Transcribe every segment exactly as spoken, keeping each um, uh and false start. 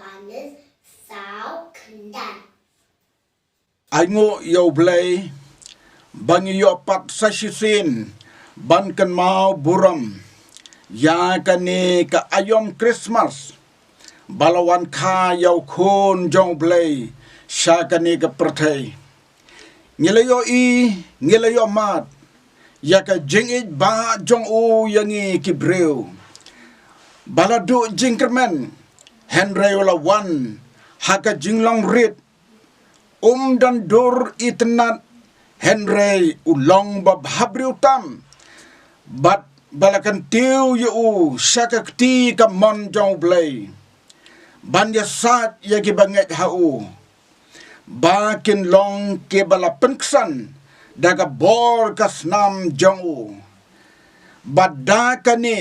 Johannes saw khyndai. Ai nguh ïa U Blei ba ngi ïoh pat sa shisien ban kynmaw burom ïa kane ka aïom Christmas ba la wan kha ïa U Khun jong U Blei sha kane ka pyrthei. Ngi la ïohi, ngi la ïohmad ïa ka jingïeit ba jong u ïa ngi ki briew ba la duh jingkyrmen, hynrei u la wan ha ka jinglong rit. Um don dur itynnad, hynrei u long ba bhabriew tam, bad ba la kyntiew ïa u sha ka kti kamon jong U Blei ban ïasaid ïa ki bangeit ha u, ba kin long ki ba la pynksan da ka bor ka snam jong u. Bad da kane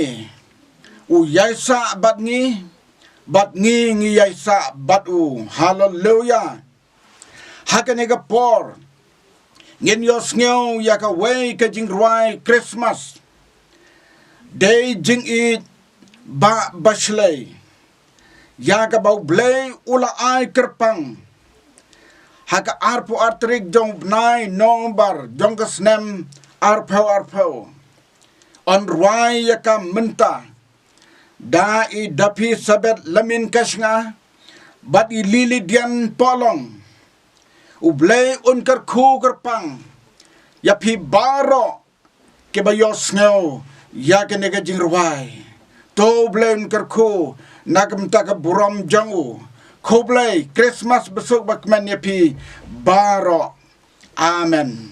u ïaisah bad ngi, bad ngi ngi ïaisah bad u. Haleluya. Ha kane ka por ngin ïohsngew ïa kawei ka jingrwai Christmas. Dei jingïeit ba bashlei ïa kaba U Blei u la ai kyrpang ha ka arphew ar tarik jong u bnai November jong ka snem arphew arphew. Yn rwai ïa ka mynta da i Daphi Sabet Lamin Kashnga bad i Lily Dian Polong. U Blei un kyrkhu kyrpang ïa phi baroh kiba ïohsngew ïa kane ka jingrwai. To U Blei un kyrkhu na ka bynta ka burom jong u. Khublei, Christmas basuk bakmen ïa phi baroh. Amen.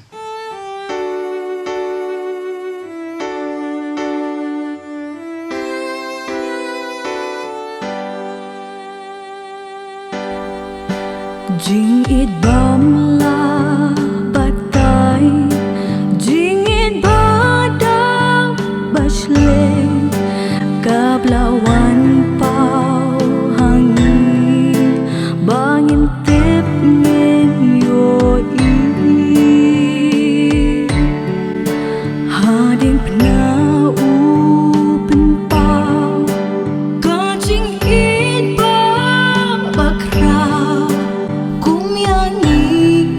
Jingïeit bym lah batai, jingïeit ba dang bashlei, kaba la wan paw ha ngi ba ngin tip ngin ïohi. Hadien pynah u pynpaw ka jingïeit ba bakhraw, kum ïa ngi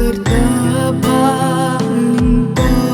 Tyrta bha lyngba